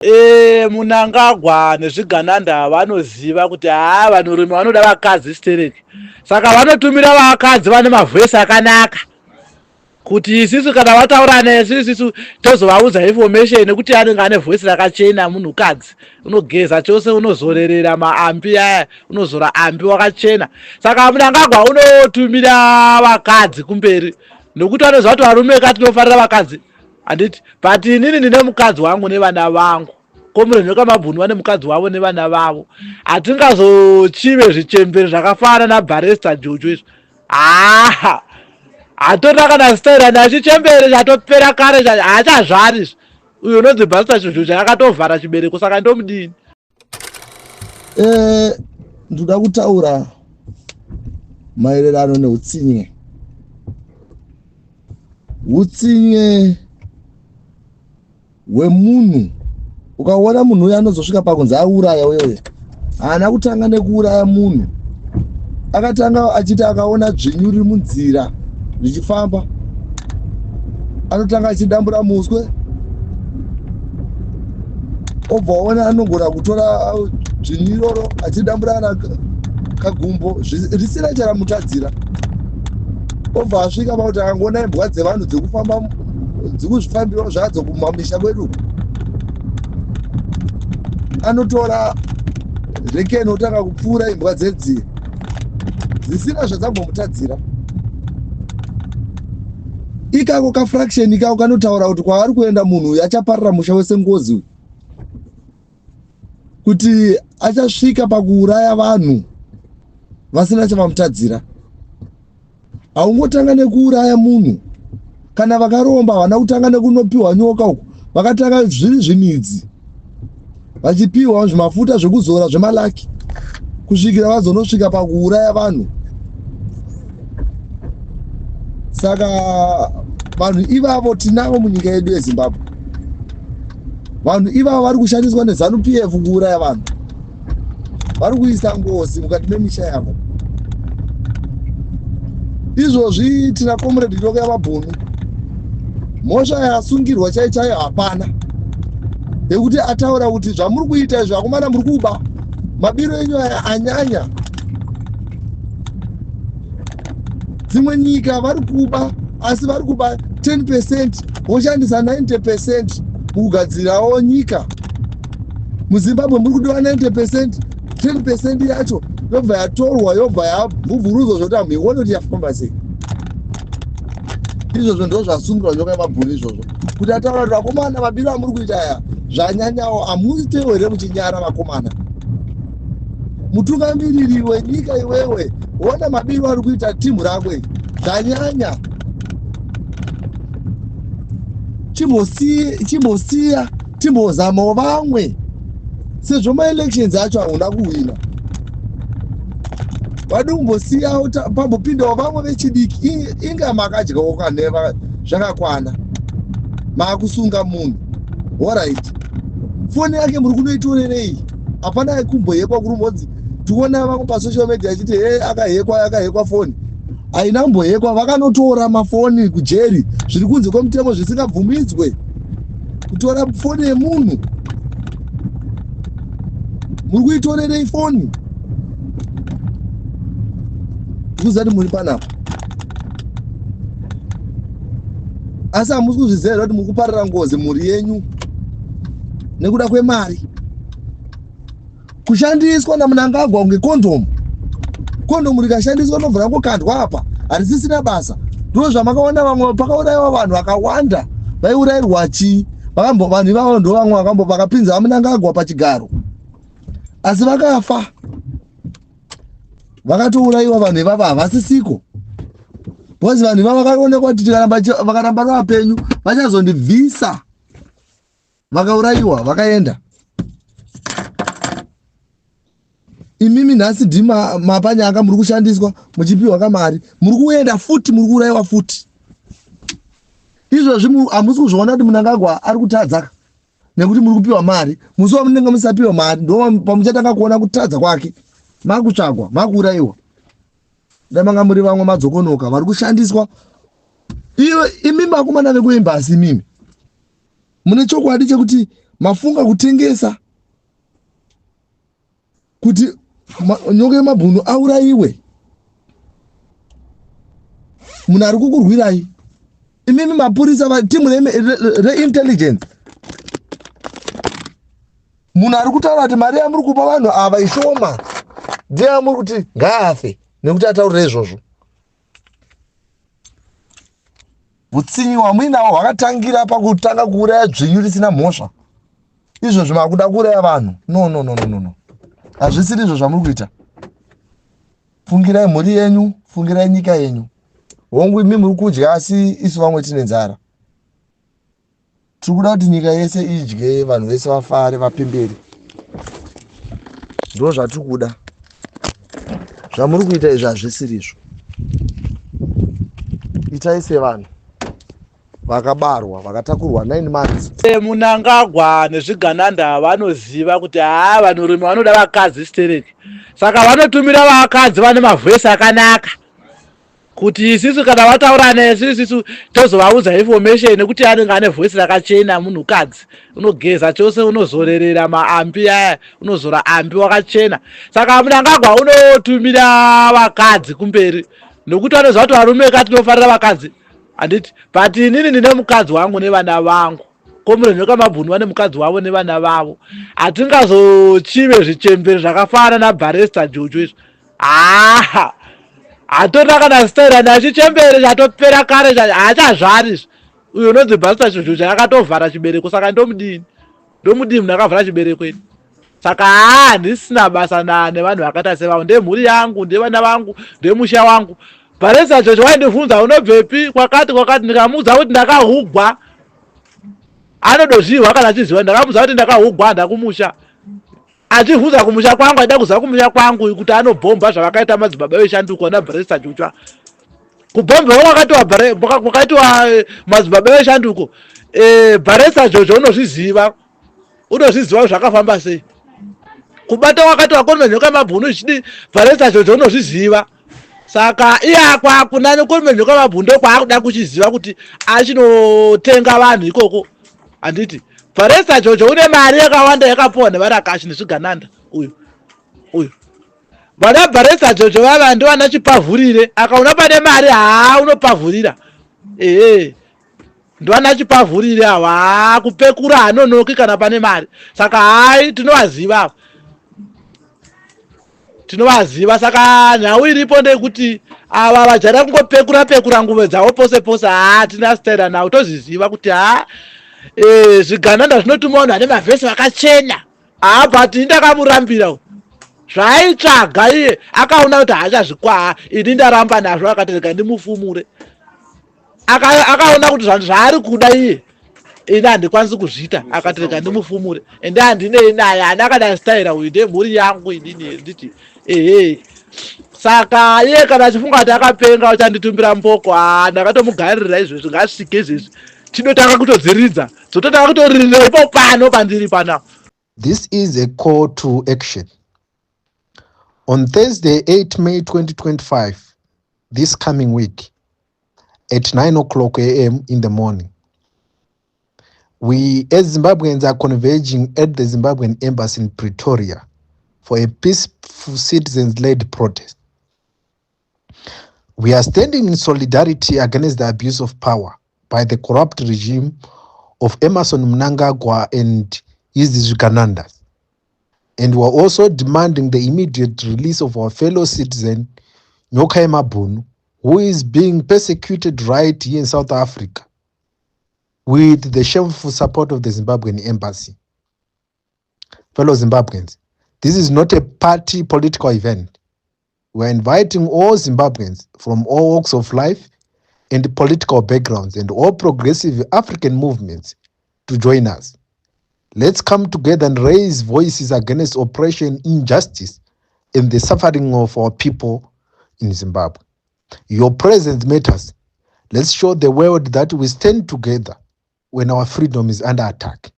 E, Munangagwa nezvigananda vanoziva kuti haa vanhurume vanoda vakadzi stereki, saka vanotumira vakadzi vane mavhesi akanaka kuti isisu kana vataura nesu isisu tozovaudza information nekuti anenge ane voice rakachena. Munhukadzi unogeza chose, unozorerera maambi aya, unozora ambi wakachena. Saka Munangagwa unotumira vakadzi kumberi nokuti vanoziva kuti varume ka tinofarira vakadzi, handiti? But inini ndine mukadzi wangu nevana vangu. Comrade Nyoka vane mukadzi wavo nevana vavo. Hatingazochive zvichembere zvakafanana naBarrister Jojo izvo. Haa, hatorina kana staira nachichembere chatopera kare, haachazvari izvi. Uyo unonzi Barrister Jojo chakatovhara chibereko, saka ndomudini? Ndoda kutaura maererano neutsinye, utsinye hwemunhu. Ukaona munhu uyo anozosvika pakunzi auraya uyoyo, haana kutanga nekuuraya munhu. Akatanga achiti akaona dzvinyu riri munzira richifamba, anotanga achidambura muswe, obva waona anogona kutora dzvinyu iroro achidambura kana kagumbo risina charamutadzira. Obva asvika pakuti akangoona imbwa dzevanhu dzekufamba, dzikuzvifambirawo zvadzo kumamisha kwedu, anotora rekeni otanga kupfuura imbwa dzedzi dzisina zvadzambomutadzira. Ikako kafraction ikako kanotaura kuti kwaari kuenda munhu uyu achaparira musha wese ngozi uyu, kuti achasvika pakuuraya vanhu vasina chavamutadzira. Haungotanga nekuuraya munhu. Kana vakaromba, havana kutanga nekunopiwa nyoka uku. Vakatanga zviri zvimidzi, vachipiwa zvimafuta zvekuzora zvemalaki, kusvikira vazonosvika pakuuraya vanhu. Saka vanhu ivavo tinavo munyika yedu yeZimbabwe. Vanhu ivavo vari kushandiswa neZANU PF kuuraya vanhu, vari kuisa ngozi mukati memisha yavo. Izvozvi tina Comrade Nyoka Yamabhunu. Mhosva yasungirwa chai chaiyo hapana, yekuti ataura kuti zvamuri kuita izvi, vakomana, muri kuba, mabiro enyu aya anyanya. Dzimwe nyika vari kuba, asi vari kuba 10%, voshandisa 90% mukugadzirawo nyika. MuZimbabwe muri kudiwa 90%, 10% yacho yobva yatorwa, yobva yabvubvurudzwa zvokuti hamuione kuti yafamba sei. Izvozvo ndo zvasungirwa Nyoka Yemabhunu izvozvo, kuti ataura kuti vakomana, mabiro amuri kuita aya zvanyanyawo. Hamuitewo here muchinyara, vakomana? Mutungamiriri wenyika iwewe, ona mabiro ari kuita timu rako iri, zvanyanya. Chimbosiya, timbozamawo vamwe, sezvo maelections acho hauna kuhwina. Vadi kumbosiya pambopindawo vamwe vechidiki. Inga makadyawo kaneva zvakakwana, maakusunga munhu. Alright, foni yake muri kunoitorerei? Hapana kumbohekwa kuri mbonzi tiona vamwe pasocial media achiti he, akahekwa, akahekwa foni. Haina kumbohekwa. Vakanotora mafoni kujeri zviri kunze kwemutemo, zvisingabvumidzwe kutora foni yemunhu. Muri kuitorerei foni? Ndikuzati muri panapa, asi hamusi kuzviziva here kuti muri kuparira ngozi mhuri yenyu nekuda kwemari? Kushandiswa naMunangagwa kunge kondomu. Kondomu rikashandiswa nobva rangokandwa apa, harisisina basa. Ndo zvamakaona vamwe pakaurayiwa vanhu vakawanda. Vaiurayirwa chii? Vanhu ivavo ndo vamwe vakambo vakapinza vaMunangagwa pachigaro, asi vakafa, vakatourayiwa. Vanhu ivava havasisiko, because vanhu ivava vakaonekwa kuti vakaramba vapenyu vachazondibvisa. Vakaurayiwa, vakaenda. Imimi nhasi ndima mapanyanga, muri kushandiswa muchipiwa kamari, muri kuenda futi, muri kuurayiwa futi. Izvozvi hamusi kuzviona kuti Munangagwa ari kutadza nekuti muri kupiwa mari. Musi wamunenge musapiwa mari, ndo pamuchatanga kuona kutadza kwake, makutsvagwa, makuurayiwa. Dai manga muri vamwe madzokonoka vari kushandiswa. Iwe, imimi vakomana vekuembassy, imimi mune chokwadi chekuti Mafunga kutengesa kuti Nyoka yemabhunu aurayiwe. Munhu ari kukurwirai imimi mapurisa, timu reintelligence, munhu ari kutaura kuti mari yamuri kupa vanhu ava ishoma, ndiye amuri kuti ngaafe nekuti ataurira izvozvo. Utsinyi hwamuinawo hwakatangira pakutanga kuuraya dzvinyu risina mhosva. Izvozvo makuda kuuraya vanhu. No, no, no, no, no, hazvisiri izvo zvamuri kuita. Fungirai mhuri yenyu, fungirai nyika yenyu. Hongu, imi muri kudya, asi isu vamwe tine nzara. Tiri kuda kuti nyika yese idye, vanhu vese vafare, vapembere. Ndo zvatiri kuda. Zvamuri kuita izvi hazvisiri izvo. Itai sevanhu vakabarwa, vakatakurwa 9 months. Munangagwa nezvigananda vanoziva kuti haa, vanhurume vanoda vakadzi stereki, saka vanotumira vakadzi vane mavhesi akanaka kuti isusu kana vataura nesu, isusu tozovaudza information, nekuti anenge ane voice rakachena. Munhukadzi unogeza chose, unozorerera maambi aya, unozora ambi, wakachena. Saka Munangagwa unotumira vakadzi kumberi nokuti vanoziva kuti varume ka tinofarira vakadzi, handiti? But inini ndine mukadzi wangu nevana vangu. Comrade Nyoka Mabhunu vane mukadzi wavo nevana vavo. Hatingazochive zvichembere zvakafanana naBaresta Jojo izvo. Haa, hatorina kana staira nachichembere chatopera kare, haachazvari izvi. Uyo unonzi Barista Jojo chakatovhara chibereko, saka ndomudini? Ndomudini munhu akavhara chibereko ini? Saka haa, handisina basa nevanhu vakaita sevavo. Ndemhuri yangu, ndevana vangu, ndemusha wangu. Barista Jojo waindibvunza, "Unobvepi?" Kwakati kwakati. Ndikamuudza kuti ndakahugwa. Anodozviwa kana achiziva. Ndakamuudza kuti ndakahugwa, handakumusha. Achibvunza kumusha kwangu, aida kuziva kumusha kwangu kuti anobhomba zvavakaita madzibaba veshanduko naBarista Jojo. Kubhombewa kwakaitwa madzibaba veshanduko, Barista Jojo unozviziva, unozviziva zvakafamba sei. Kubata kwakaitwa Comrade Nyoka Mabhunu zvichidi, Barista Jojo unozviziva. Saka iye akwakunani Comrade Nyoka Mabhunu ndokwaakuda kuchiziva kuti achinotenga vanhu ikoko, handiti? Barista Jojo une mari yakawanda yakapuwa nevarakashi nezvigananda. Uyu uyu vana Barista Jojo vava ndovana chipavhurire. Akaona pane mari, haa, unopavhurira. Ehe, ndovana chipavhurire ava. Haa, kupekura hanonoki kana pane mari. Saka hai, tinovaziva ava, tinovaziva. Saka nhau iripo ndeyekuti ava vajara kungopekura pekura nguve dzavo pose pose. Haa, tina stera nhau, tozviziva kuti haa, zvigananda zvinotuma vanhu vane mavhesi vakachena. Haa, but indakamurambira zvaaitsvaga. Iye akaona kuti haachazvikwaha, ini ndaramba nazvo, akati rega ndimufumure. Akaona kuti zvanhu zvaari kuda iye, ini handikwanisi kuzviita, akati rega ndimufumure. Ende handinei naye, haana kana staira uyu, ndemhuri yangu inini, nditi ehe. Saka iye kana achifunga kuti akapenga, uchanditumbira mboko. Haa, ndakatomugaririra izvezvi, ngasvike izvezvi, tinotanga kutodziridza, dzototanga kutoririra ipo pano pandiri panapa. This is a call to action. On Thursday, 8 May 2025, this coming week, at 9 o'clock a.m. in the morning, we as Zimbabweans are converging at the Zimbabwean embassy in Pretoria for a peaceful citizens-led protest. We are standing in solidarity against the abuse of power by the corrupt regime of Emmerson Mnangagwa and his Zviganandas. And we are also demanding the immediate release of our fellow citizen, Nyokayemabhunu, who is being persecuted right here in South Africa with the shameful support of the Zimbabwean embassy. Fellow Zimbabweans, this is not a party political event. We are inviting all Zimbabweans from all walks of life and political backgrounds and all progressive African movements to join us. Let's come together and raise voices against oppression, injustice, and the suffering of our people in Zimbabwe. Your presence matters. Let's show the world that we stand together when our freedom is under attack.